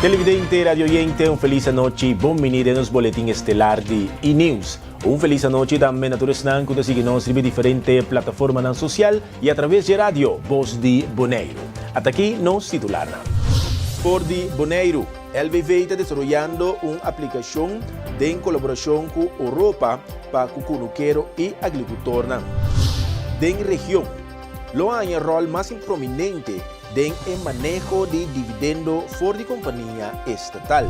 Televidente, radio oyente, un feliz anochi, bon bini den nos boletin estelar di E-News. Un feliz anochi tambe na tur esnan cu ta sigui nos riba e diferente plataformanan social y a traves dje radio Bos di Boneiru. Ata aki nos titularnan. For di Boneiru, LVV ta desaroyando un aplikashon den kolaborashon ku Oropa pa ku kunukero i agrikultornan den region lo haña ròl mas prominente den e maneho di dividendo for di kompania estatal.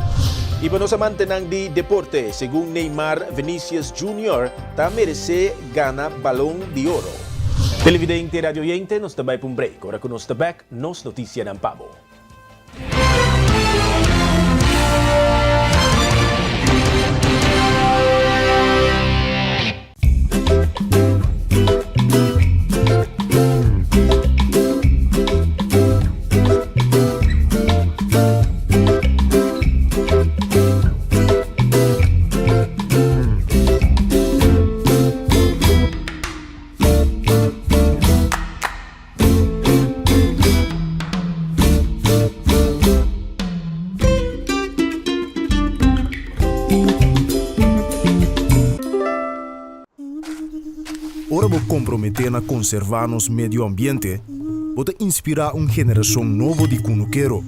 I pa nos amantenan di deporte, segun Neymar Vinicius Junior ta meresé gana Balon di Oro. Televidente i radio oyente, nos ta bai pa un break. Ora ku nos ta bèk, nos notisianan pa bo. Ora bo komprometé na konservá nos medio ambiente, bo ta inspirá un generashon nobo di kunukero.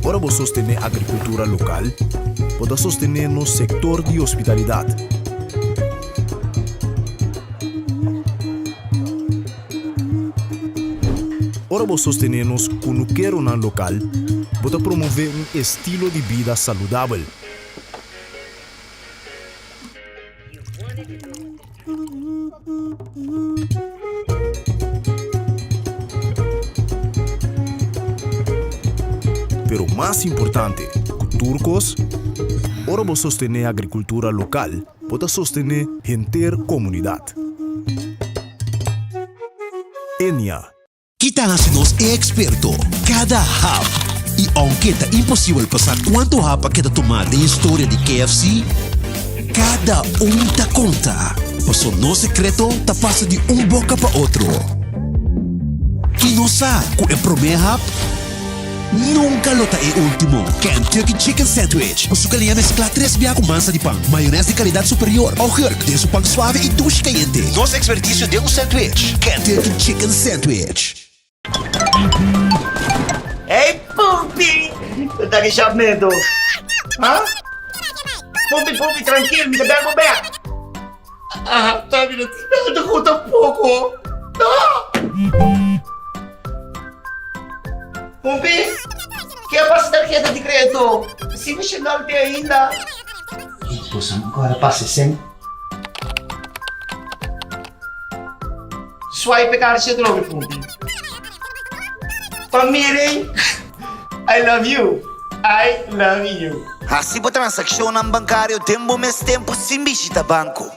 Ora bo sostené agrikultura lokal, bo ta sostené nos sektor di hospitalidat. Ora bo sostené nos kunukeronan lokal, bo ta promové un estilo di bida saludabel. Pero mas importante ku tur kos, ora bo sostené agrikultura lokal, bo ta sostené henter komunidat. Enia. Ki ta hasi nos e eksperto? Kada hap! I ounke ta imposibel pa sa kuantu hap a keda tumá den historia di KFC, kada un ta konta, paso nos sekreto ta pasa di un boka pa otro. I nos sa ku e promé hap nunka lo ta e último. Kentucky Chicken Sandwich ku su kaliña mesklá tres bia ku mansa di pan, mayonès di kalidat superior, augurk den su pan suave i dushi kayente. Nos ekspertisio den un sandwich, Kentucky Chicken Sandwich. Hey Pumpi! Bo ta ki shapmento? Ha? Pumpi, Pumpi, trankil, mi ta bel bo bek. Ah, ta mi no tin nada ku tampoko. No! Pumpi, ke a pasa tarheta di kredito? Si mi shendal te ainda. Boso no kòrda pasa esei? Swipe e karchi atrobe, Pumpi. Pa miren, I love you, I love you. Hasi bo transakshonnan bankario den bo mes tempu sin bishita banko.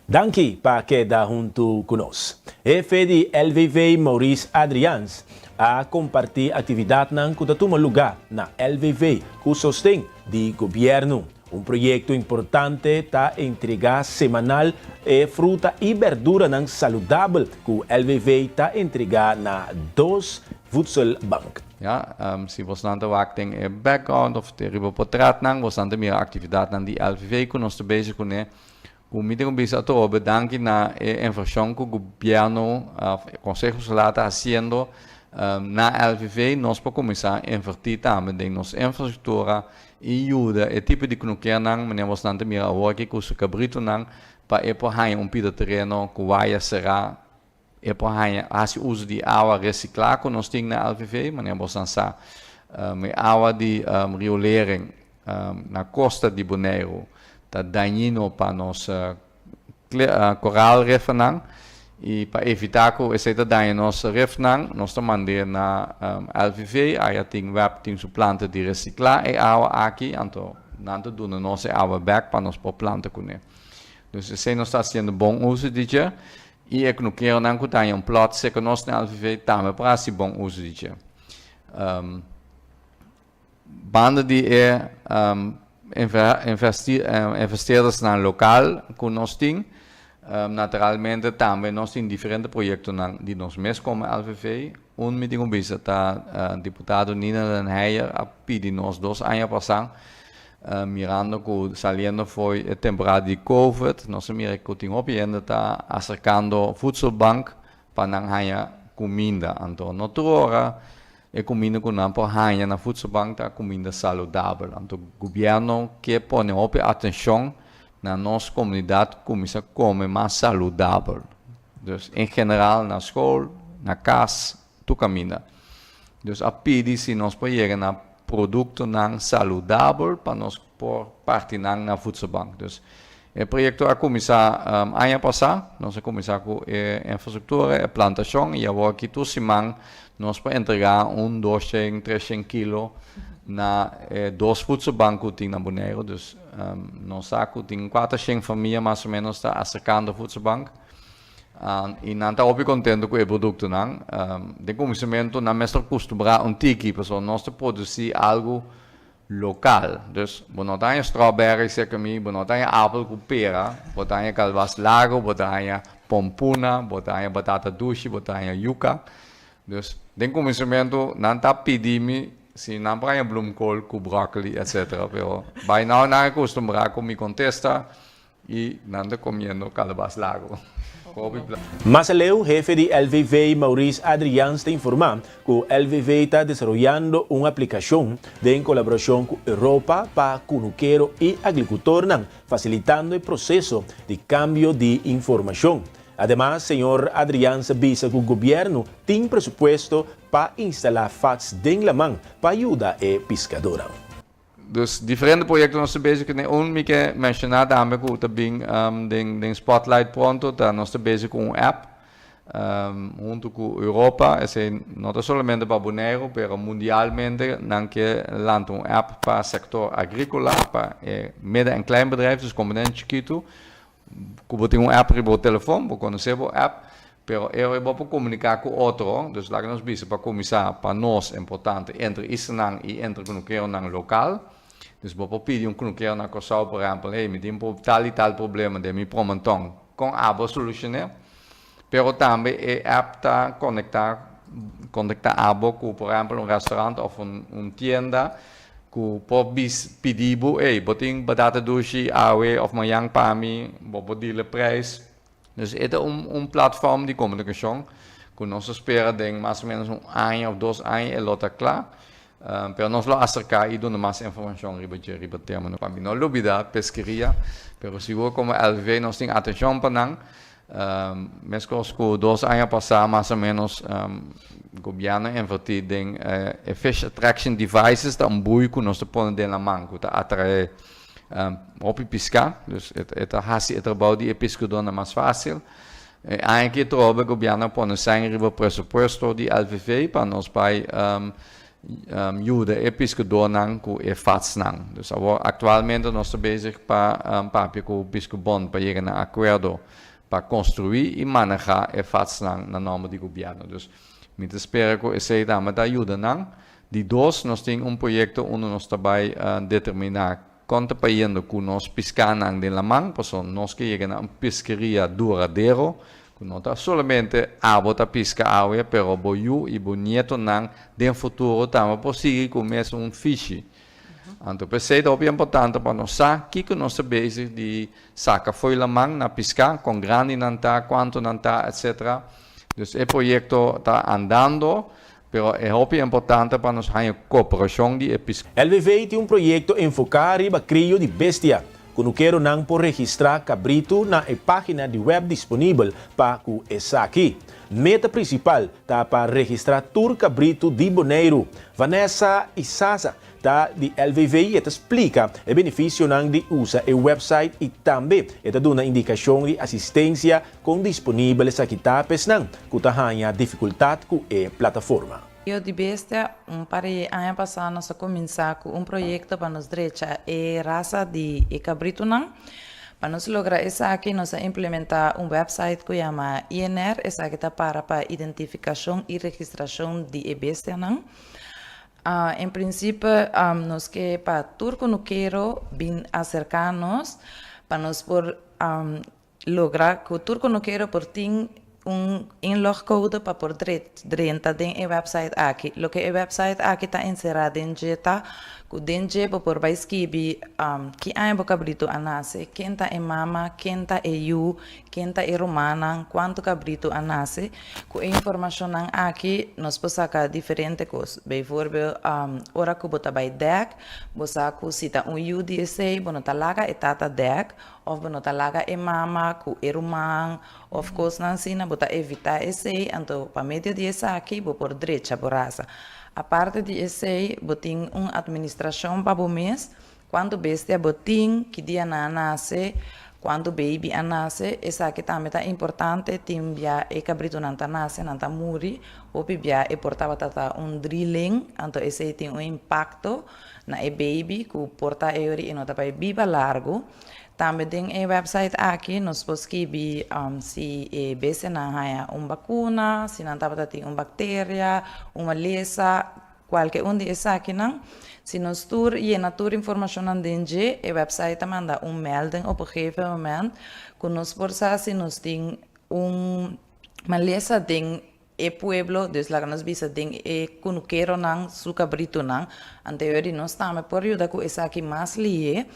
Danki pa keda huntu ku nos. Hefe di LVV Maurice Adriaans a kompartí aktividatnan ku ta tuma lugá na LVV ku sosten di gobièrnu. Un proyekto importante ta entregá semanal e fruta i berduranan saludabel ku LVV ta entregá na dos voedselbank. Ya, si bosnan ta wak den e background of te riba potretnan, bosnan ta mira actividadnan di LVV cu nos ta bezig cune. Cu mi tin cu bisa atrobe danki na e inversion cu gobierno of Conseho Insular ta haciendo na LVV, nos por cuminsa inverti tambe den nos infrastructura y yuda e tipo di knukernan manera bosnan ta mira awor aki cu su cabritonan pa e por haña un pida tereno cu waya cera. E por haña hasi uso di awa resiklá ku nos tin na LVV, manera bosan sa. E awa di riolering na kosta di Boneiru ta dañino pa nos koraalrifnan i pa evitá ku esei ta daña nos rifnan, nos ta mand'é na LVV. Aya tin web tin su planta di resiklá e awa aki, anto nan ta duna nos e awa bèk pa nos por planta kuné. Dus esei nos ta hasiendo bon uso di dje. I e knukeronan ku ta haña un plòt seka nos na LVV tambe por hasi bon uso di dje. Banda di e investeerdersnan lokal ku nos tin, naturalmente tambe nos tin diferente proyektonan di nos mes komo LVV. Un mi tin ku bisa ta diputado Nina den Heyer a pidi nos dos aña pasá, mirando ku saliendo fo'i e temporada di covid, nos a mira ku tin hopi hende ta aserkando Voedselbank pa nan haña kuminda. Anto no tur ora E kuminda ku nan por haña na Voedselbank ta kuminda saludabel. Anto gobièrnu ke pone hopi atenshon na nos komunidat kuminsá kome mas saludabel. Dus en general na skol, na kas, tur kaminda. Dus a pidi si nos por yega na produktonan saludabel pa nos por parti nan na Voedselbank. Dus e proyekto a kuminsá aña pasá, nos a kuminsá ku e infrastruktura, e plantashon i awor aki tur siman nos por entregá un doshen, treshen kilo na e dos Voedselbank ku tin na Boneiru. Dus nos sa ku tin kuatershen famia mas o ménos ta aserkando Voedselbank i nan ta hopi kontentu ku e produktonan. Den kuminsamentu nan mester kustumbrá un tiki pasobra nos ta produsí algu Lokal. Dus, bo no ta haña strawberry serka mi, bo no ta haña apel ku pera, bo ta haña kalbas largo, bo ta haña pompuna, bo ta haña batata dushi, bo ta haña yuka. Dus, den kuminsamentu nan ta pidi mi si nan por haña bloemkool ku broccoli etcetera, pero by now nan a kustumbrá ku mi kontesta I nan ta comiendo calabas largo. Hopi pla. Mas aleu, hefe di LVV Maurice Adriaans ta informa ku LVV ta desaroyando un aplikashon den kolaborashon ku Europa pa kunukero i agrikultornan, fasilitando e proseso di kambio di informashon. Ademas, señor Adriaans a bisa ku gobièrnu tin presupuesto pa instalá fats den laman pa yuda e piskadónan. Dus diferente proyecto nos ta bezig kuné. Un mi ke menshoná tambe ku ta bin den den spotlight pronto ta nos ta bezig ku un app huntu ku Europa. Esei no ta solamente pa Boneiru pero mundialmente nan ke lanta un app pa sektor agríkola, pa e midden en kleinbedrijf, dus komponente chikitu. Ku bo tin un app riba bo telefon, bo konosé bo app, pero e ora bo por komuniká ku otro, dus laga nos bisa pa kuminsá pa nos importante entre islanan i entre kunukeronan lokal. Dus bo por pidi un kunukero na Kòrsou por ehèmpel, hey mi tin tal i tal problema den mi promanton, kon abo a solushoné? Pero tambe e app ta konektá konektá abo ku por ehèmpel un restaurant òf un un tienda ku por bis pidi bo, ey bo tin batata dushi awe òf mañan pa mi, bo por dile prijs. Dus e ta un un platform di komunikashon ku nos ta spera den mas o ménos un aña òf dos aña e lo ta kla. Pero nos lo aserká i duna mas informashon riba dje riba tema. Pa mi no lubidá peskeria, pero sigur komo LVV nos tin atenshon pa nan. Meskos ku dos aña pasá mas o ménos gobièrnu a invertí den e fish attraction devices, ta un bui ku nos ta pone den laman ku ta atraé hopi piská. Dus e ta hasi e trabou di e piskadónan mas fásil. E aña aki atrobe gobièrnu a pone sèn riba presupuesto di LVV pa nos bai yuda e piskadónan ku e fatsnan. Dus awor aktualmente nos ta bezig pa papia ku Piskabond pa yega na akuerdo pa konstruí i manehá e fatsnan na nòmber di gobièrnu. Dus mi ta spera ku esei tambe ta yuda nan. Di dos, nos tin un proyekto unda nos ta bai determiná Kon ta payendo ku nos piskánan den laman? Pasobra nos ke yega na un piskeria duradero, ku no ta solamente abo ta piska awe, pero bo yu i bo nietonan den futuro tambe por sigui ku mes un fishi. Anto p'esei ta hopi importante pa nos sa kiko nos ta bezig di saka fo'i laman na piská, kon grandi nan ta, kuantu nan ta, etsetera. Dus e proyekto ta andando. Pero e hopi importante pa nos haña koperashon di e piskadó. LVV tin un proyekto enfoká riba krio di bestia. Kunukeronan por registrá kabritu na e página di wèp disponibel pa ku esaki. Meta prinsipal ta pa registrá tur kabritu di Boneiru. Vanessa Isaza ta di LVV i e ta splika e benefisionan di usa e wèpsait i tambe e ta duna indikashon di asistensia Kon disponibel esaki ta pa esnan ku ta haña difikultat ku e plataforma? Rio di Bestia, Un par di aña pasá nos a kuminsá ku un proyekto pa nos drecha e rasa di e kabritunan. Pa nos logra esaki nos a implementá un wèpsait ku yama INR, esaki ta para pa Identifikashon i Registrashon di e Bestianan. En prinsipio nos ke pa tur kunukero bin aserká nos pa nos por logra ku tur kunukero por tin un inlogcode pa por drenta den e website aki. Loke e website aki ta enserá den dje ta ku den dje bo por bai skibi ki aña bo kabritu a nase, ken ta e mama, ken ta e yu, ken ta e rumannan, kuantu kabritu a nase. Ku e informashonnan aki nos por saka diferente kos. Bijvoorbeeld, ora ku bo ta bai dèk, bo sa ku si ta un yu di esei bo no ta laga e tata dèk òf bo no ta laga e mama ku e ruman òf kosnan asina, bo ta evitá esei, anto pa medio di esaki bo por drecha bo rasa. Aparte di esei bo tin un atministrashon pa bo mes Kuantu bestia bo tin, ki dia nan a nase, kuantu baby a nase, esaki tambe ta importante, tin bia e kabritunan ta nase, nan ta muri, hopi bia e por tabata ta un driling, anto esei tin un impakto na e baby ku por ta e ori e no ta bai biba largu. Tambe den e website aki nos por skibi si e bestianan haña un bakuna, si nan tabata tin un bakteria, un malesa, Kualke un di esakinan, si nos tur yena tur informashonnan den dje, e website ta manda un melding op un gegeven moment ku nos por sa si nos tin un malesa den e pueblo, dus laga nos bisa den e kunukeronan su kabritunan, anterior di nos tambe por yuda ku esaki mas lihe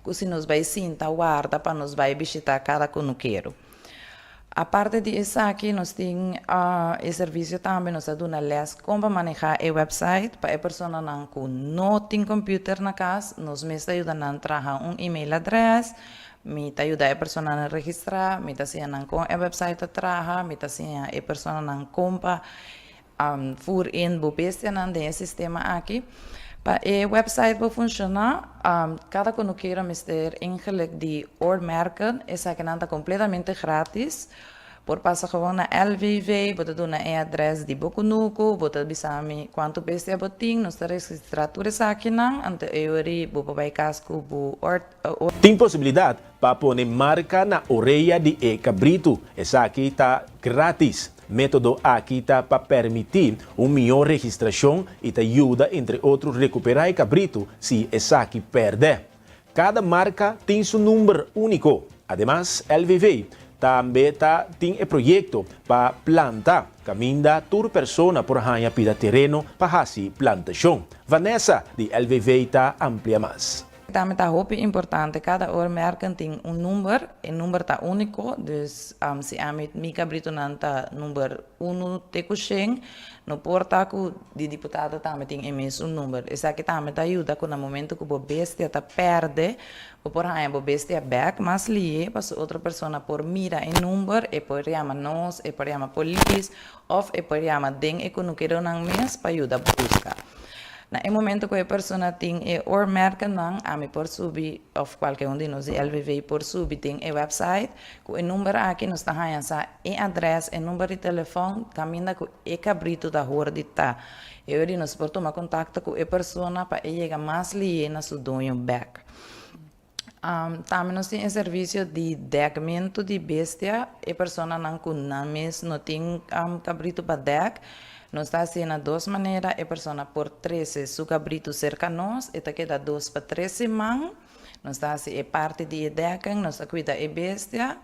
ku si nos bai sinta warda pa nos bai bishita kada kunukero. Aparte di esaki nos tin e servisio tambe nos ta duna les kon pa maneha e website pa e personanan ku no tin computer na kas nos mes ta yuda nan traha un email adres mi ta yuda e personanan registra mi ta siña nan kon e website ta traha mi ta siña e personanan kon pa Voer in bo bestianan den e sistema aki. Pa e website por funciona, cada conukero mester ingelik di oormerken. Esakinan ta completamente gratis. Por pasa gewoon na LVV, bo ta duna e adres di bo kunuku, bo ta bisa mi cuanto bestia bo tin, nos ta registra tur esakinan, anto e ori bo por bay cas cu bo oor. Tin posibilidad pa pone marca na orea di e cabritu. Esaki ta gratis. Método aki ta pa permití un mihó registrashon i ta yuda entre otro rekuperá e kabritu si esaki pèrdè. Kada marka tin su number úniko. Ademas LVV tambe ta tin e proyekto pa planta kaminda tur persona por haña pida tereno pa hasi plantashon. Vanessa di LVV ta amplia mas. Tambe ta hopi importante kada oormerken tin un number, e number ta úniko, dus si ami mi kabritonan ta number unu te ku shen, no por ta ku di diputado tambe tin e mesun number. Esaki tambe ta yuda ku na momento ku bo bestia ta pèrdè, bo por haña bo bestia bèk mas lihe pasobra otro persona por mira e number, e por yama nos, e por yama polis òf e por yama den e kunukeronan mes pa yuda buska. Na e momento ku e persona tin e oormerkennan, ami por subi òf kualke un di nos di LVV por subi den e website ku e number aki nos ta haña sa e adrès, e number di telefòn kaminda ku e kabritu ta hor di ta. E ora di nos por tuma kontakto ku e persona pa e yega mas lihé na su doño bèk. Tambe nos tin e servisio di dèkmentu di bestia. E personanan ku nan mes no tin kabritu pa dèk, nos ta hasié na dos manera. E persona por trese su kabritu serka nos, e ta keda dos pa tres siman. Nos ta hasi e parti di e dèken, nos ta kuida e bestia.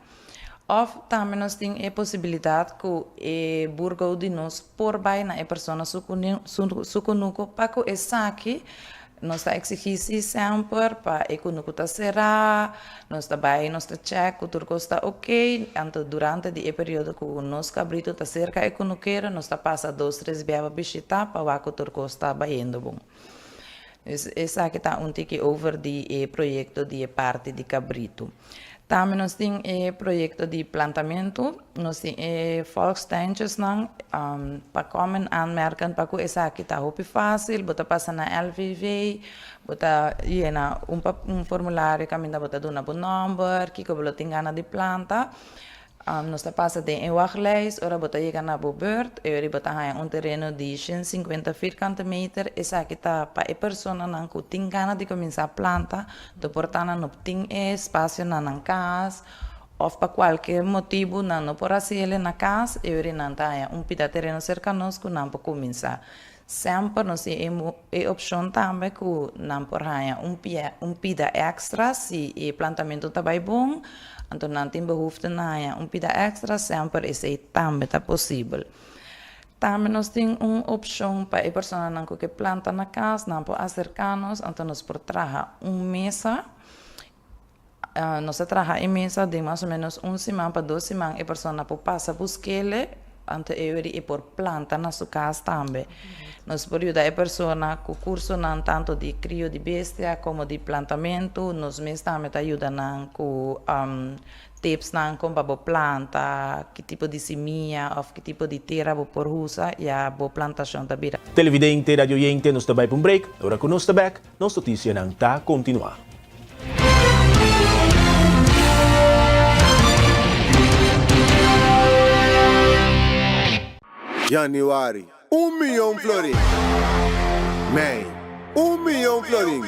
Òf tambe nos tin e posibilidat ku e burgou di nos por bai na e persona su su kunuku pa ku esaki nos ta eksigí si semper pa e kunuku ta será, nos ta bai nos ta chèk ku tur kos ta oke, anto durante di e periodo ku nos kabritu ta serka e kunukero nos ta pasa dos tres bia pa bishitá pa wak ku tur kos ta bayendo bon. Esaki ta un tiki over di e proyekto di e parti di kabritu. Tambe nos tin e proyekto di plantamentu, nos tin e volkstuintjesnan pa komen aanmerken pa ku esaki ta hopi fásil, bo ta pasa na LVV, bo ta yena un un formulario kaminda bo ta duna bo nòmber, kiko bo lo tin gana di planta. Nos ta pasa den e wachtlijst, ora bo ta yega na bo beurt, e ora bo ta haña un tereno di shen sinkuenta firkante meter, esaki ta pa e personanan ku tin gana di kuminsá planta, ta por ta nan no tin e espasio na nan kas òf pa kualke motibu nan no por hasi el na kas, e ora nan ta haña un pida tereno serka nos ku nan por kuminsá. Semper nos tin e opshon tambe ku nan por haña un pia un pida èkstra si e plantamentu ta bai bon, anto nan tin behoefte na haña un pida èkstra, semper esei tambe ta posibel. Tambe nos tin un opshon pa e personanan ku ke planta na kas, nan por aserká nos, anto nos por traha un mesa. Nos ta traha e mesa den mas o menos un siman pa dos siman e persona por pasa busk'ele, anto e ora e por planta na su kas tambe. Nos por yuda e persona ku kursonan tanto di krio di bestia komo di plantamentu. Nos mes tambe ta yuda nan ku tipsnan kon pa bo planta, ki tipo di simia òf ki tipo di tera bo por usa, ya bo plantashon ta bira. Televidente, radioyente, nos ta bai pa un break. Ora ku nos ta bèk, nos notisianan ta kontinuá. Januari, un miyon florin. Mei, un miyon florin.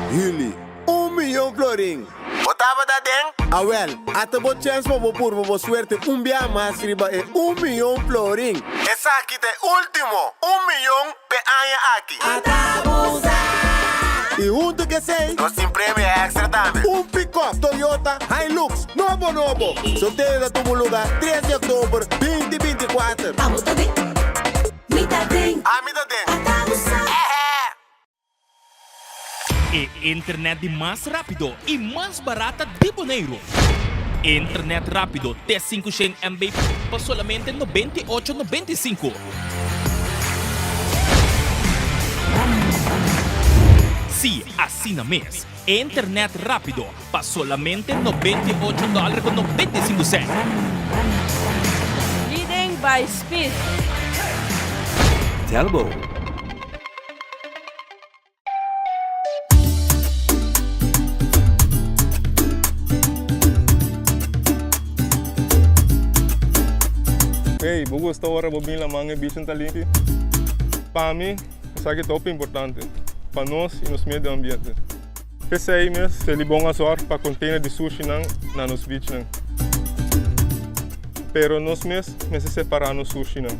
Juli, un miyon florin. Bo tabata den? Awel, ata bo chèns pa bo purba bo suerte un biaha mas riba e un miyon florin. Esaki ta e último un miyon p'e aña aki. I huntu ku esei, nos tin premio extra tambe. Un pick-up Toyota Hilux nobo nobo. Sorteo ta tuma luga tres di oktober binti 24. Abo ta den, mi ta den. Ami ta den. Ata bo sa. Ehe! E internet di mas rápido i mas barata di Boneiru. Internet rápido te 500 MB pa solamente 98,95. Sí, asina mes. Internet rápido pa solamente 98 dòler ku 95 sènt. Leading by speed. Telbo. Hey, bo gusta ora bo bin laman e bichin ta limpi? Pa mi, esaki ta hopi importante pa nos y nos medio ambiente. P'esei mes, Selibon a zorg pa container di sushinan na nos beachnan. Pero nos mes mester separá nos sushinan.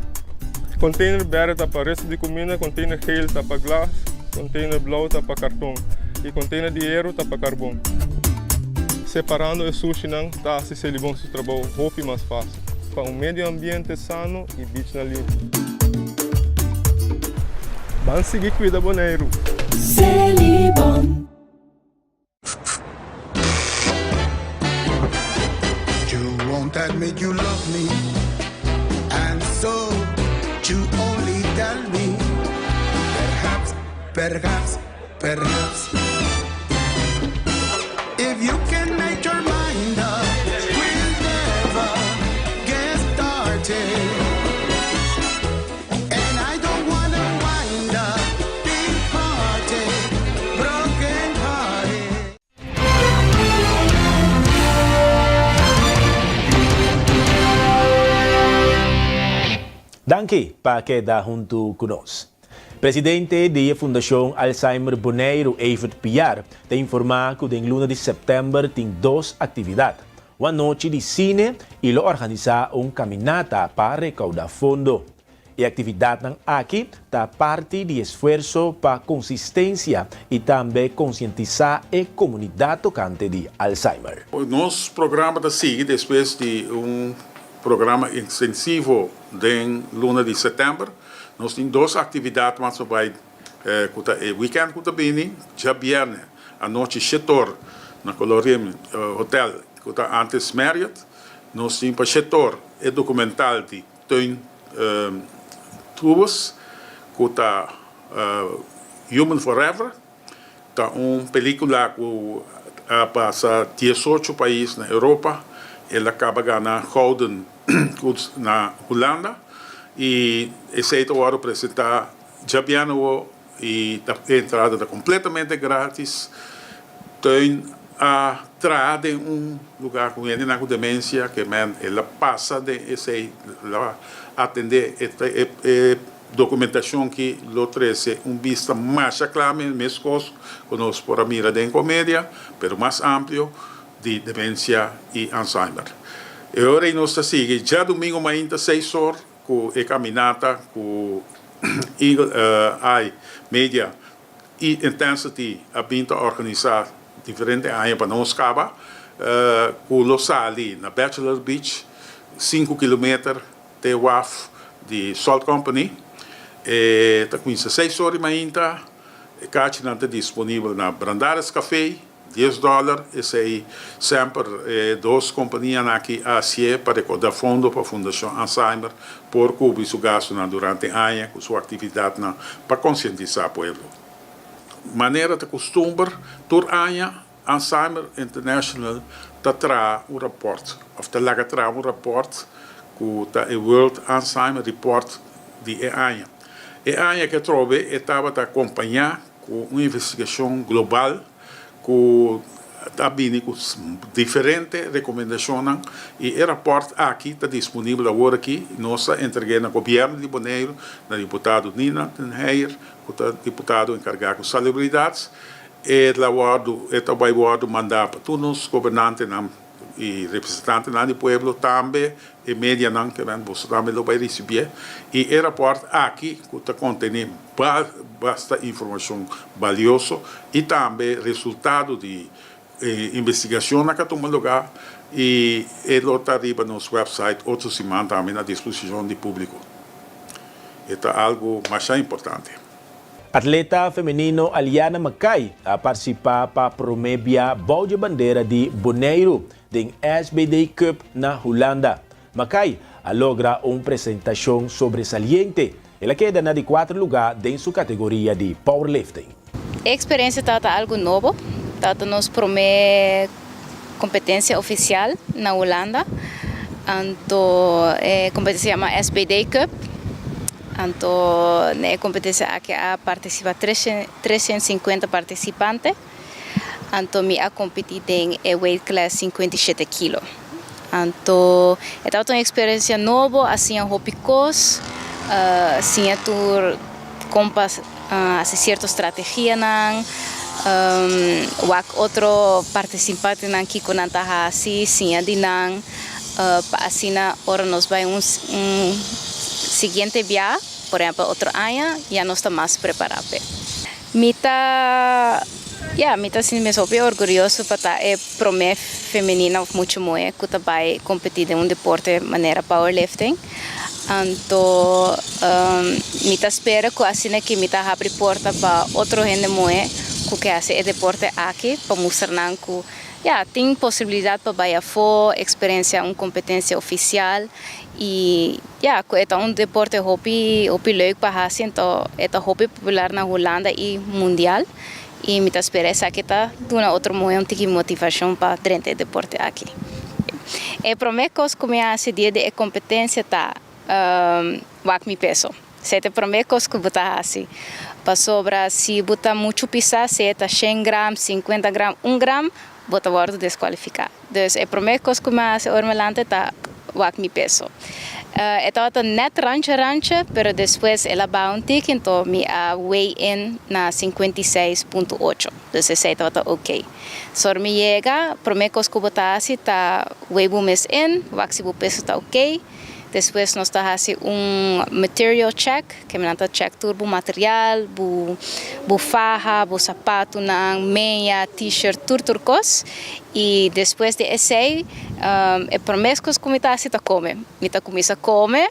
Container berde ta pa resto di cuminda, container geel ta pa glas, container blauw ta pa carton y container di hero ta pa carbon. Separando e sushinan ta haci Selibon su trabou hopi mas facil pa un medio ambiente sano y beachnan limpi. Ban sigui cuida Boneiru! Selibon. You won't admit you love me And so you only tell me Perhaps, perhaps, perhaps If you can make your mind up We'll never get started And I don't wanna wind up Departed, broken hearted Danki pa keda huntu ku nos. Presidente di e Fundashon Alzheimer Boneiru Evert Piar ta informá ku den luna di sèptèmber tin dos aktividat, un anochi di sine i lo organisá un kaminata pa rekoudá fondo. E aktividatnan aki ta parti di esfuerso pa konsistensia i tambe konsientisá e komunidat tokante di Alzheimer. Nos programa ta sigui despues di un programa intensivo den luna di sètèmber. Nos tin dos aktividat mas pa bai ku ta e wikènt ku ta bini, djabièrnè anochi shetor na Colorim Hotel ku ta antes Marriott. Nos tin pa shetor e dokumental di Teun Toebes ku ta Human Forever ta un pelikula ku a pasa diesocho pais na Europa. El a kaba gana Gouden Koets na Hulanda i esei ta wòrdu presentá djabièrnè awo i e entrada ta kompletamente gratis. Teun a traha den un lugar ku hendenan ku demensia ke men el a pasa den esei el a atende e dokumentashon ki lo trese un bista masha kla meskos ku nos por a mira den komedia pero mas amplio di demensia i Alzheimer. E ora ei nos ta sigui djadumingu mainta seis or ku e kaminata ku. Eagle Eye Media i Intensity a bin ta organisá diferente aña pa nos kaba ku lo sali na Bachelor Beach sinku kilometer te waf di Salt Company. E ta kuminsá seis ora di mainta. E kachinan ta disponibel na Brandaris Café, dies dòler. Esei semper e dos kompanianan aki a hasié pa rekoudá fondo pa Fundashon Alzheimer por kubri su gastunan durante aña ku su aktividatnan pa konsientisá pueblo. Manera ta kustumber, tur aña Alzheimer International ta traha un rapòrt òf ta laga traha un rapòrt ku ta e World Alzheimer Report di e aña. E aña ke atrobe e tabata kompañá ku un investigashon global ku ta bini ku diferente rekomendashonnan i e rapòrt aki ta disponibel awor aki. Nos a entreg'é na gobièrnu di Boneiru, na diputado Nina den Heyer ku ta diputado enkargá ku salubridat. E la wòrdu, e ta bai wòrdu mandá pa tur nos gobernantenan i representantenan di pueblo, tambe e medianan, ke men boso tambe lo bai risibié. I e rapòrt aki ku ta kontené basta informashon balioso i tambe resultado di e investigashonnan ku a tuma lugá i e lo ta riba nos wèpsait otro siman tambe na disposishon di públiko. E ta algu masha importante. Atleta femenino Aliana Mackay a partisipá pa promé bia bou dje bandera di Boneiru den SBD Cup na Hulanda. Mackay a logra un presentashon sobresaliente. El a keda na di kuater lugá den su kategoria di powerlifting. E eksperensia tabata algu nobo, tabata nos promé kompetensia ofisial na Hulanda, anto e kompetensia yama SBD Cup, anto na e kompetensia aki a partisipa 350 partisipante, anto mi a kompetí den e weight class 57 kilo. Anto e tabata un eksperensia nobo, a siña hopi kos, siña tur kon pa hasi sierto strategianan, wak otro partisipantenan kiko nan ta hasi, siña di nan, pa asina ora nos bai un siguiente bia, por ehempel otro aña, ya nos ta mas prepará p'e. Mi ta, ya, mi ta sinti mes hopi orgurioso pa ta e promé femenina òf mucha muhé ku ta bai kompetí den un deporte manera powerlifting. Anto mi ta spera ku asina ki mi ta habri porta pa otro hende muhé ku ke hasi e deporte aki pa mustra nan ku, ya, tin posibilidat pa bai afó, eksperensiá un kompetensia ofisial i. Ya, ku e ta un deporte hopi hopi leuk pa hasi, anto e ta hopi popular na Hulanda i mundial i mi ta spera esaki ta duna otro muhé un tiki motivashon pa drenta e deporte aki. E promé kos ku mi a hasi dia di e kompetensia ta wak mi peso. Esei ta e promé kos ku bo ta hasi, pasobra si bo ta muchu pisá, sea ta shen gram, sinkuenta gram, un gram, bo ta wòrdu deskualifiká. Dus e promé kos ku mi a hasi ora mi lanta ta wak mi peso. E tabata nèt rancha rancha, pero despues el a baha un tiki, anto mi a weigh in na 56.8. Dus esei tabata oké. So ora mi yega, promé kos ku bo ta hasi ta weigh bo mes in, wak si bo peso ta oké. Despues nos ta hasi un material check, ke nan ta check tur bo material, bo bo faha, bo sapatunan, meya, t-shirt, tur tur kos. I despues di esei e promé kos ku mi ta hasi ta kome. Mi ta kuminsá kome,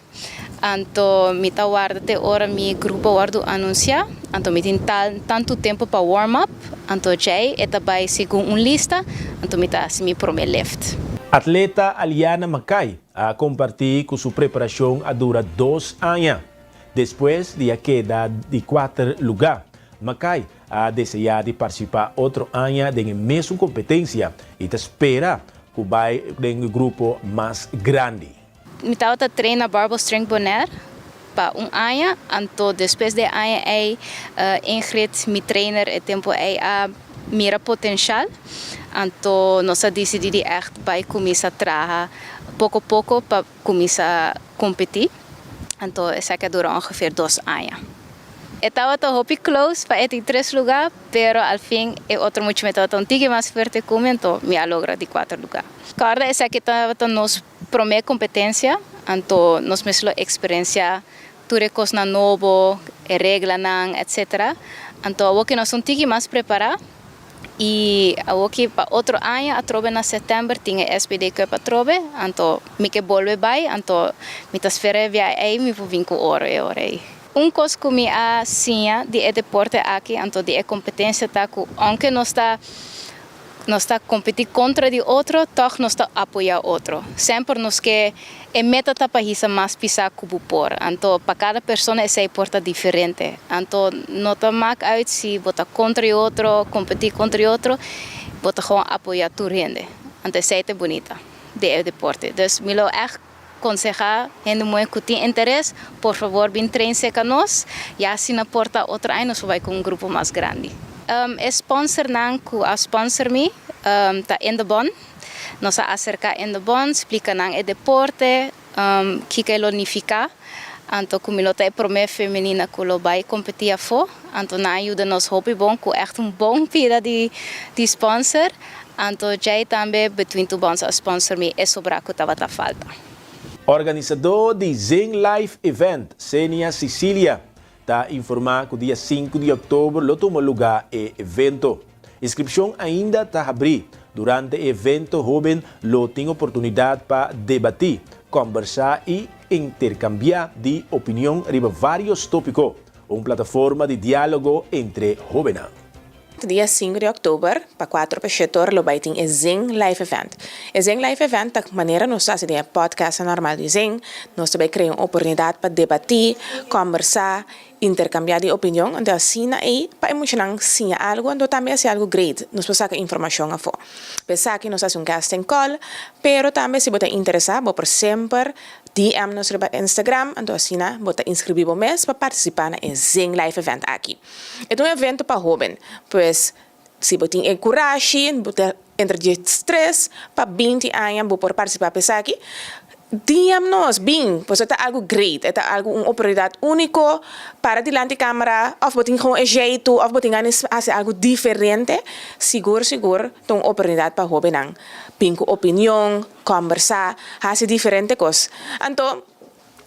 anto mi ta warda te ora mi grupo wòrdu anunsiá, anto mi tin tal tantu tempu pa warm up, anto djei e ta bai segun un lista, anto mi ta hasi mi promé lift. Atleta Aliana Mackay A kompartí ku su preparashon a dura dos aña. Despues di a keda di kuater lugá, Mackay a deseá di partisipá otro aña den e mesun kompetensia i ta spera ku bai den e grupo mas grandi. Mi tabata train na Barbell Strength Bonaire pa un aña, anto despues di e aña ei Ingrid, mi trainer e tempu ei a mira potenshal, anto nos a disidí di ègt bai kuminsá traha poko poko pa kuminsá kompetí, anto esaki a dura ongeveer dos aña. E tabata hopi close pa e di tres lugá, pero al fin e otro mucha mi tabata un tiki mas fuerte ku mi, anto mi a logra di kuater lugá. Kòrda esaki tabata nos promé kompetensia, anto nos mes lo eksperensiá. Tur e kosnan nobo, e reglanan, etc. Anto awor ki nos ta un tiki mas prepará i awor ki pa otro aña atrobe na sèptèmber tin e SPD Cup atrobe, anto mi ke bolbe bai, anto mi ta spera e biaha ei mi por bin ku oro e ora ei. Un kos ku mi a siña di e deporte aki, anto di e kompetensia ta ku ounke nos ta Nos ta kompetí kontra di otro, tòg nos ta apoyá otro. Semper nos ke e meta ta pa hisa mas pisá ku bo por. Anto pa kada persona esei por ta diferente. Anto no ta mak uit si bo ta kontra di otro, kompetí kontra di otro, bo ta gewoon apoyá tur hende. Anto esei ta e bunita di e deporte. Dus mi lo ègt Konsehá hende muhé ku tin interes, por fabor bin train serka nos, ya asina por ta otro aña nos por bai ku un grupo mas grandi. E sponsornan ku a sponsor mi ta Indebon. Nos a aserká Indebon, splika nan e deporte, kiko e lo nifiká, anto ku mi lo ta e promé femenina ku lo bai kompetí afó. Anto nan a yuda nos hopi bon ku ègt un bon pida di sponsor. Anto djei tambe Between Two Bonds a sponsor mi e sobra ku tabata falta. Organisadó di Zing Live Event, Senia Cicilia, ta informá ku dia sinku di òktober lo tuma lugá e evento. Inskripshon ainda ta habrí. Durante e evento hóben lo tin oportunidat pa debatí, kòmbersá i interkambiá di opinion riba vários tópiko. Un plataforma di diálogo entre hóbennan. Dia sinku di òktober pa kuater pa shete or lo bai tin e Zing Live Event. E Zing Live Event ta manera nos ta hasi den e podcast normal di Zing. Nos ta bai krea un oportunidat pa debatí, kòmbersá, interkambiá di opinion. Anto asina ei pa e muchanan siña algu anto tambe hasi algu great. Nos por saka informashon afó. Pa esaki nos ta hasi un casting call, pero tambe si bo ta interesá bo por semper DM nos riba Instagram, anto asina bo ta inskribí bo mes pa partisipá na e Zing Live Event aki. E ta un evento pa hóben, pues si bo tin e kurashi, bo ta entre diestres pa binti aña bo por partisipá pa esaki. DM nos, bin, pasobra e ta algu great, e ta algu un oportunidat úniko, para dilanti kámara òf bo tin gewoon e zjeitu òf bo tin gana di hasi algu diferente, sigur sigur ta un oportunidat pa hóbennan bin ku opinion, Kòmbersá, hasi diferente kos. Anto,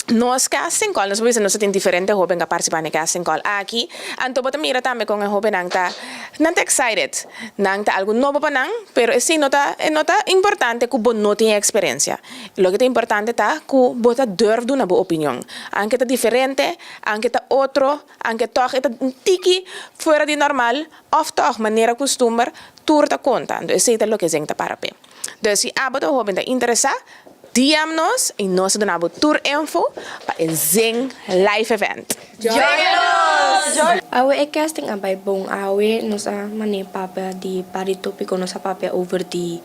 nos casting call, nos por bisa nos ta tin diferente hóben ku a partisipá na e casting call aki. Anto bo ta mira tambe kon e hóbennan ta, nan ta excited. Nan ta algu nobo pa nan, pero esei no ta, e no ta importante ku bo no tin e eksperensia. Loke ta importante ta ku bo ta durf duna bo opinion. Anke ta diferente, anke ta otro, anke tòg e ta un tiki fuera di normal òf tòg manera kustumber, tur ta konta. Anto esei ta loke Zeng ta para p'e. Dus si abo ta hoben ta interesá, DM nos i nos ta duna bo tur info pa e Zing Live Event. Join nos! Awe e casting a bai bon awe nos a mane papia di par di topico nos a papia over di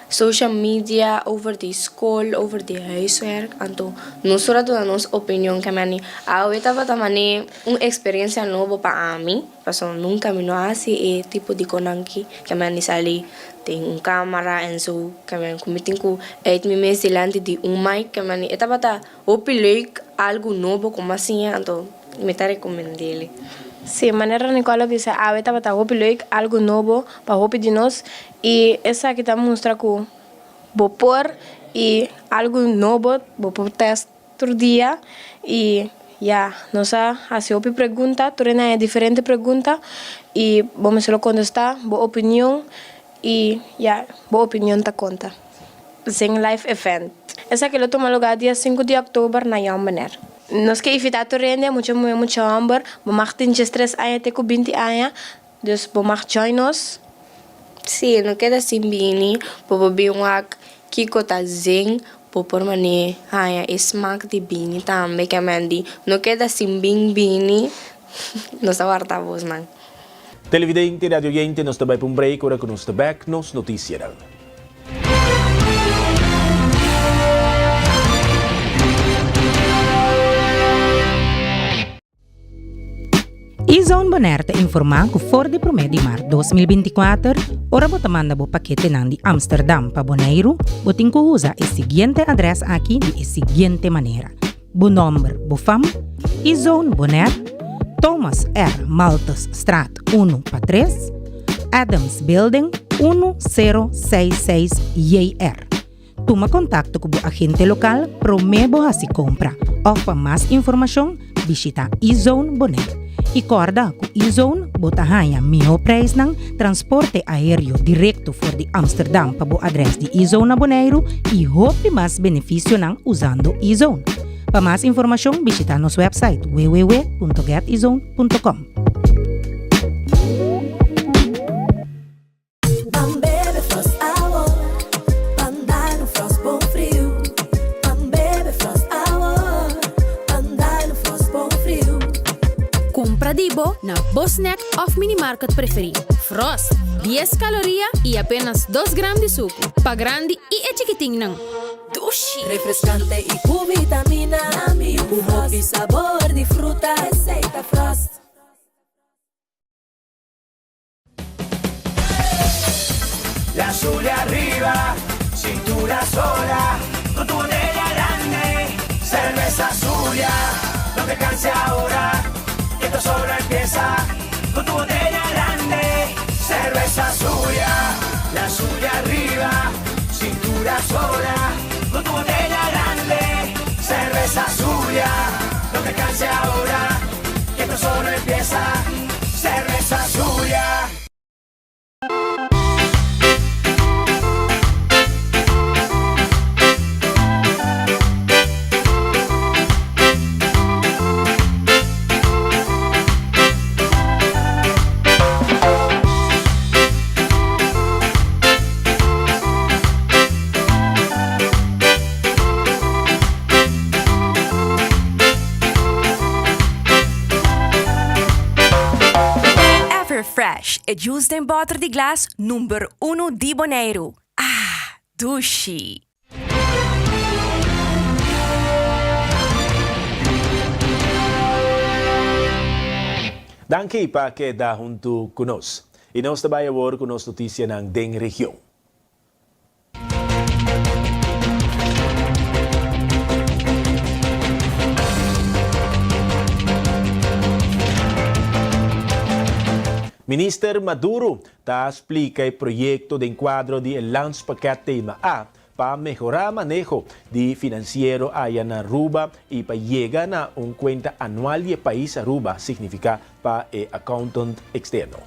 social media over di school over di huiswerk anto nos tur a duna nos opinion ke mane awe tabata mane un experiencia nobo pa ami. Pasobra nunka mi no a hasi e tipo di konan ki ke mi a ni sali den un kamara en so ke mi ku mi tin ku uit mi mes dilanti di un mic ke mi a ni e tabata hopi leuk algu nobo ku mi a siña anto mi ta rekomend'el. Sí, manera Nicole a bisa awe tabata hopi leuk algu nobo pa hopi di nos i esaki ta mustra ku bo por i algu nobo bo por test Tur dia y ya nos a haci hopi pregunta, tur hende a haña diferente pregunta y bo mester lo contesta bo opinion y ya bo opinion ta conta. Zing Live Event. Esaki lo tuma lugar dia sinku di october na Jong Bonaire. Nos ke invita tur hende, mucha muhe, mucha homber, bo mag tin diestres aña te cu binti aña, dus bo mag join nos. Sí, no keda sin bini, bo por bin wak kiko ta zin, bo por man'é haña e smak di bini tambe, ke men di no keda sin bin bini, nos ta warda bosnan. Televidente, radio oyente, nos ta bai pa un break ora ku nos ta bek nos notisianan. E-Zone Bonaire ta informá ku for di promé di mart 2024, ora bo ta manda bo paketenan di Amsterdam pa Boneiru, bo tin ku usa e siguiente adrès aki di e siguiente manera, bo nòmber, bo fam, E-Zone Bonaire, Thomas R. Malthusstraat unu pa tres, Adams Building, unu sero seis seis JR. Tuma kontakto ku bo agente lokal promé bo hasi kompra òf pa mas informashon. Bishita E-Zone Bonaire. I kòrda ku E-Zone bo ta haña mihó preisnan, transporte aéreo direkto for di Amsterdam pa bo adrès di E-Zone na Boneiru i hopi mas benefisionan usando E-Zone. Pa mas informashon bishita nos wèpsait www.getezone.com. Ban bebe Frost awo, ban dal un Frost bon friu. Ban bebe Frost awo, ban dal un Frost bon friu. Kumpra di bo na bo snack òf minimarket preferí. Frost, dies kaloria i apenas dos gram di suku. Pa grandi i e chikitinnan. Dushi! Refrescante i ku vitamina. Ku hopi sabor di fruta. Esei ta Frost. La Zulia arriba, cintura sola, con tu botella grande, cerveza Zulia, no te canses ahora, que esto solo empieza, con tu botella grande, cerveza Zulia, la Zulia arriba, cintura sola, con tu botella grande, cerveza Zulia, no te canses ahora, que esto solo empieza, cerveza Zulia. Everfresh, e juice den bòter di glas number unu di Boneiru. Ah, dushi! Danki pa keda huntu ku nos. I nos ta bai awor ku nos notisianan den region. Minister Maduro ta splica e proyecto den cuadro di e Landspakket Tema A pa mehora maneho di financiero aya na Aruba y pa yega na un cuenta anual di e pais Aruba, significa pa e accountant externo.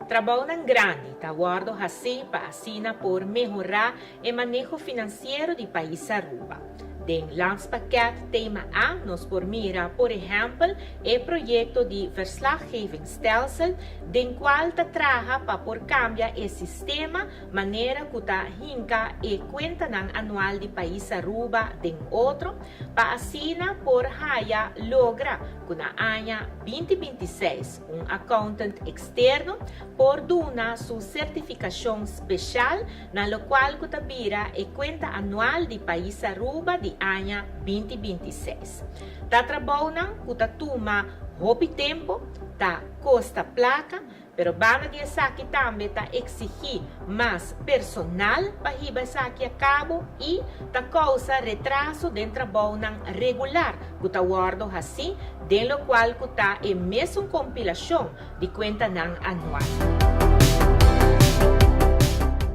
Trabounan grandi ta wordo haci pa asina por mehora e maneho financiero di pais Aruba. Den Landspakket Tema A nos por mira por ehempel e proyecto di Verslaggevingsstelsel den cual ta traha pa por cambia e sistema manera cu ta hinca e cuentanan anual di pais Aruba den otro pa asina por haya logra cu na aña 2026 Un accountant externo por duna su certificacion special na locual cu ta bira e cuenta anual di Pais Aruba di aña 2026. Ta trabounan cu ta tuma hopi tempo, ta costa placa, pero banda di esaki tambe ta exigi mas personal pa hiba esaki a cabo y ta causa retraso den trabounan regular cu ta wordo haci den locual cu ta e mesun compilacion di cuentanan anual.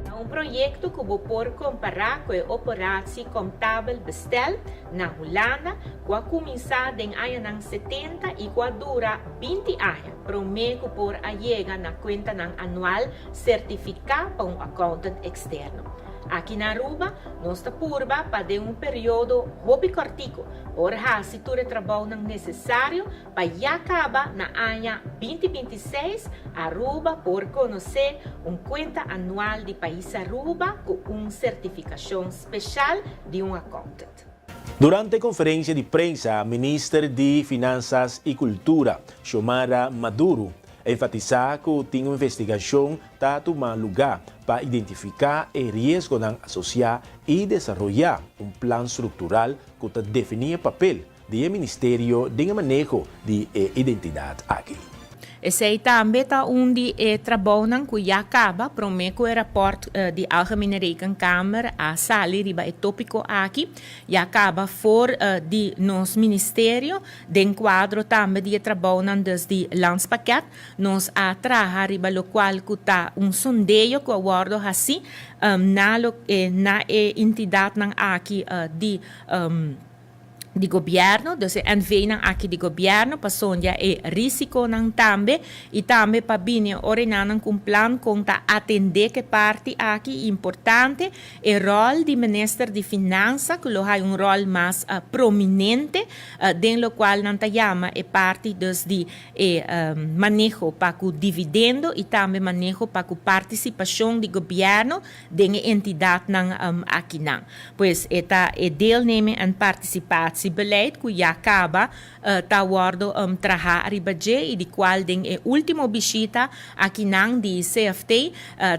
Ta un proyecto cu bo por compara cu e Operatie Comptabel Bestel na Hulanda cu a cuminsa den añanan setenta y cu a dura 20 aña prome cu por a yega na cuentanan anual certifica pa un accountant externo. Aki na Aruba nos ta purba pa den un periodo hopi cortico por haci tur e trabounan necesario pa ya caba na aña 2026 Aruba por conoce un cuenta anual di pais Aruba cu un certificacion special di un accountant. Durante conferencia di prensa, Minister di Finanzas y Cultura, Xiomara Maduro, a enfatisa cu tin un investigacion ta tuma luga pa identifica e riesgonan asocia y desaroya un plan structural cu ta defini e papel di e ministerio den e maneho di e identidad aki. Esei tambe ta un di e trabounan ku ya kaba promé ku e rapòrt di Algemene Rekenkamer a sali riba e tópiko aki. Ya kaba for di nos ministerio den kuadro tambe di e trabounan dus di Landspakket nos a traha riba lokual ku ta un sondeo ku a wòrdu hasí na e na e entidatnan aki di. Di gobierno, dus e NV nan aki di gobierno pa sondia e risiconan tambe y tambe pa bini orenanan cu un plan con ta atende cu e parti aki importante, e rol di minister di finansa cu lo hay un rol mas prominente den locual nan ta yama e parti dus di e maneho pa cu dividendo y tambe maneho pa cu participacion di gobierno den e entidadnan akinan. Pues e ta e deelneming en participatiebeleid cu ya caba ta wordo traha ariba dje y di cual den e ultimo bishita akinan di CFT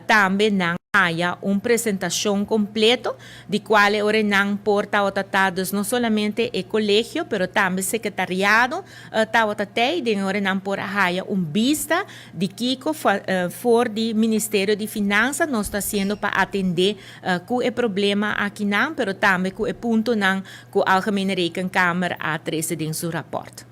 tambe nan haya un presentacion completo di cual e ora nan por tabata ta dus no solamente e colegio pero tambe secretariado Tabata tei den ora nan por a haya un bista di kiko for di Ministerio di Finansa nos ta haciendo pa atende cu e problema akinan, pero tambe cu e puntonan cu Algemene Rekenkamer a trece den su rapport.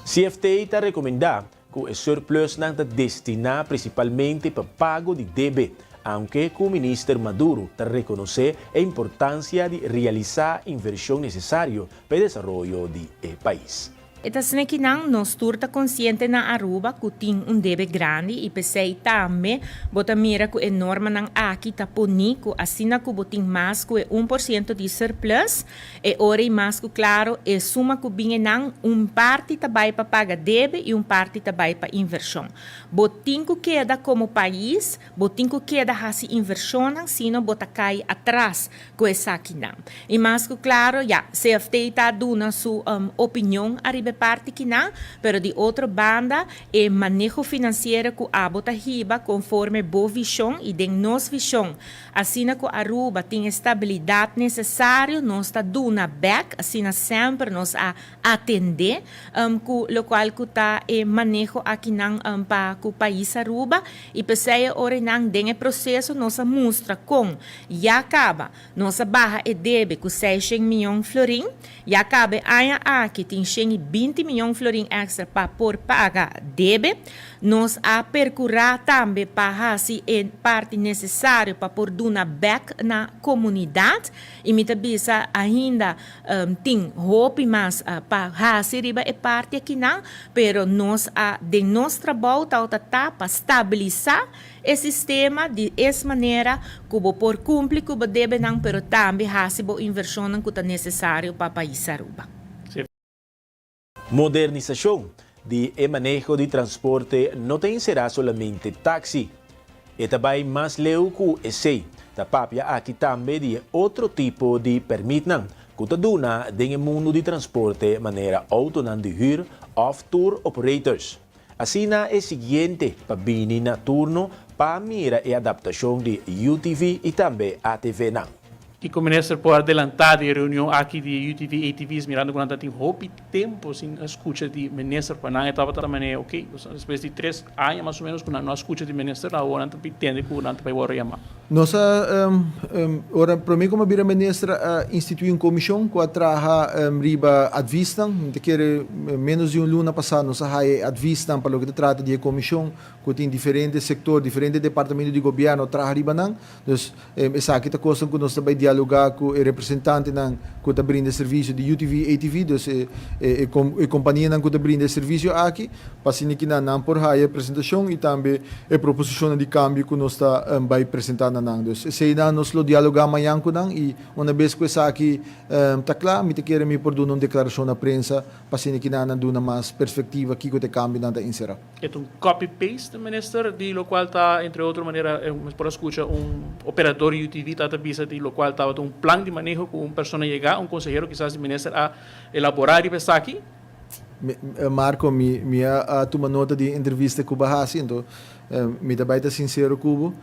CFT ta recomenda cu e surplusnan ta destina principalmente pa pago di debe, aunke cu Minister Maduro ta reconoce e importancia di realisa inversion necesario pa e desaroyo di e pais. E ta asina ki nan, nos tur ta konsiente na Aruba ku tin un debe grandi i p'esei tambe bo ta mira ku e normanan aki ta poni ku asina ku bo tin mas ku e 1% di surplus, e ora i mas ku klaro e suma ku bin einan un parti ta bai pa paga debe i un parti ta bai pa invershon. Bo tin ku keda komo pais, bo tin ku keda hasi invershonnan sino bo ta kai atras ku esakinan. I mas ku klaro, ya, CFT ta duna su opinion ariba e parti kinan, pero di otro banda e maneho finansiero ku abo ta hiba konforme bo vishon i den nos vishon, asina ku Aruba tin e stabilidat nesesario nos ta duna bèk, asina semper nos a atendé ku lokual ku ta e maneho akinan pa ku pais Aruba i p'esei e ora einan den e proseso nos a mustra kon ya kaba nos a baha e debe ku seishen mion florin, ya kaba e aña aki tin 120 mion florin èkstra pa por paga debe. Nos a perkurá tambe pa hasi e parti nesesario pa por duna bèk na komunidat i mi ta bisa ainda Tin hopi mas pa hasi riba e parti akinan, pero nos a den nos trabou tawata ta pa stabilisa e sistema di es manera ku bo por kumpli ku bo debenan pero tambe hasi bo invershonnan ku ta nesesario pa pais Aruba. Modernisashon di e maneho di transporte no ta enserá solamente taksi. E ta bai mas leu ku esei. Ta papia aki tambe di e otro tipo di pèrmitnan ku ta duna den e mundu di transporte manera outonan di hür òf tour operators. Asina e siguiente pa bini na turno pa mira e adaptashon di UTV i tambe ATVnan. Kiko minister por adelantá di e reunion aki di e UTV ATV's mirando ku nan ta tin hopi tempu sin a skucha di minister pa nan e tabata manera ok despues di tres aña mas o menos ku nan no a skucha di minister awor nan ta tende ku nan ta bai wòrdu yamá. Nos a ora promé ku mi a bira minister a instituí un komishon ku a traha riba advisnan. Mi ta kere ménos di un luna pasá nos a haya e advisnan pa loke ta trata di e komishon ku tin diferente sektor, diferente departamento di gobièrnu a traha riba nan. Dus esaki ta kosnan ku nos ta bai dialogá ku e representantenan ku ta brinda e servisio di UTV, ATV, dus e e kompanianan ku ta brinda e servisio aki, pa asina ki nan nan por haya e presentashon i tambe e proposishonnan di kambio ku nos ta bai presentá na nan. Dus eseinan nos lo dialogá mañan ku nan i una bes ku esaki ta kla mi ta kere mi por duna un deklarashon na prensa pa asina ki nan nan duna mas perspektiva kiko ta e kambionan ta enserá. E ta un copy paste minister di locual ta entre otro manera mes por a scucha un operador UTV ta ta bisa di locual tabata un plan di maneho cu un persona yega un consehero kisas di minister a elabora riba esaki. Marco mi mi a tuma nota di e entrevista cu bo a haci anto mi ta bay ta sincero cu bo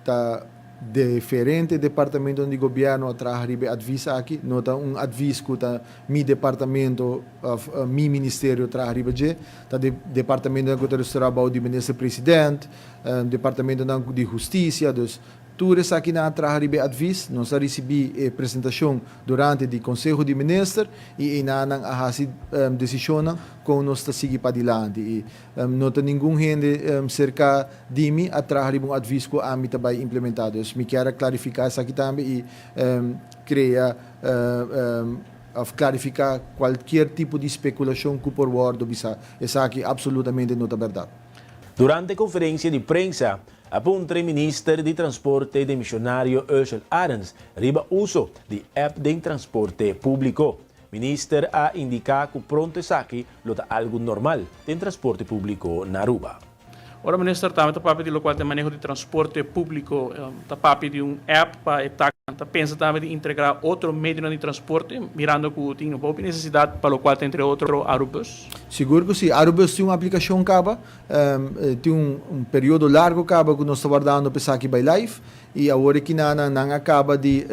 ta Diferente departamentonan di gobierno a traha riba e advis aki. No ta un advis cu ta mi departamento of mi ministerio traha riba dje. Ta de departamentonan cu ta restaura bao di minister president, departamentonan di husticia. Dus. Tur esakinan a traha riba e advis. Nos a risibí e presentashon durante di Konseho di Minister i einan nan a hasi desishonnan kon nos ta sigui padilanti. I no ta ningun hende serka di mi a traha riba un advis ku ami ta bai implementá. Dus mi kier a klarifiká esaki tambe i krea òf klarifiká kualkier tipo di spekulashon ku por wòrdu bisá. Esaki apsolutamente no ta bèrdat. Durante konferensia di prensa a puntra e minister di Transporte demisionario Ursel Arends riba uso di app den transporte públiko. Minister a indiká ku pronto esaki lo ta algu normal den transporte públiko na Aruba. Ora minister tambe ta papia di lokual ta e maneho di transporte públiko, ta papia di un app pa e taksinan, ta pensa tambe di integrá otro medionan di transporte, mirando ku tin hopi nesesidat pa lokual ta entre otro Arubus. Sigur ku si, Arubus tin un aplikashon kaba Tin un periodo largo caba cu nos ta wardando pa esaki bay live y awor e kinanan nan a caba di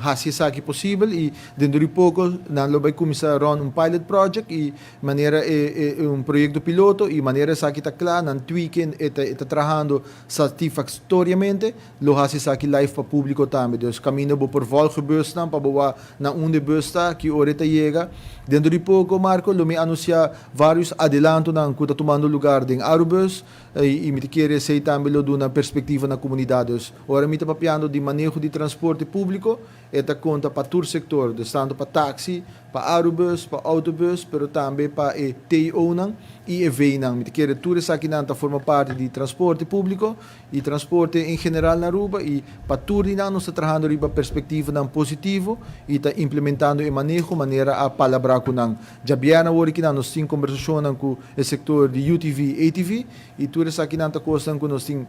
haci esaki posibel y dentro di poco nan lo bay cuminsa run un pilot project y manera e un proyecto piloto y manera esaki ta cla nan tweaken e ta trahando satisfactoriamente lo haci esaki live pa publico tambe. Dus caminda bo por volg e busnan pa bo wak na unda e bus ta, ki ora e ta yega. Dentro di poco, Marco, lo mi anuncia varios adelantonan cu ta tumando lugar den Arubus y mi ta kere esey tambe lo duna perspectiva na comunidad. Dus ora mi ta papiando di maneho di transporte publico, e ta conta pa tur sector, dus tanto pa taxi, pa Arubus, pa autobus, pero tambe pa e TO'nan y e V'nan. Mi ta kere tur esakinan ta forma parti di transporte publico y transporte en general na Aruba y pa tur di nan nos ta trahando riba perspectivanan positivo y ta implementando e maneho manera a palabra cu nan. Djabièrnè awor aki nan nos tin conversacionnan cu e sector di UTV, ATV y tur esakinan ta cosnan cu nos tin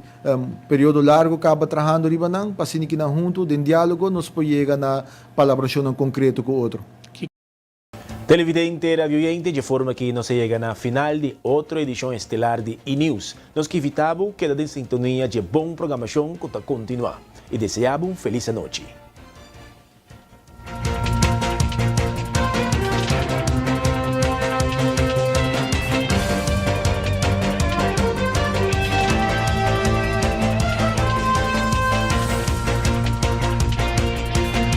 periodo largo caba trahando riba nan pa asina ki nan hunto den dialogo nos por yega na palabracionnan concreto cu otro. Televidente, radioyente, dje forma aki nos a yega na final di otro edishon estelar di E-News. Nos ke invitá bo keda den sintonia dje bon programashon ku ta kontinuá i deseá bo un felis anochi.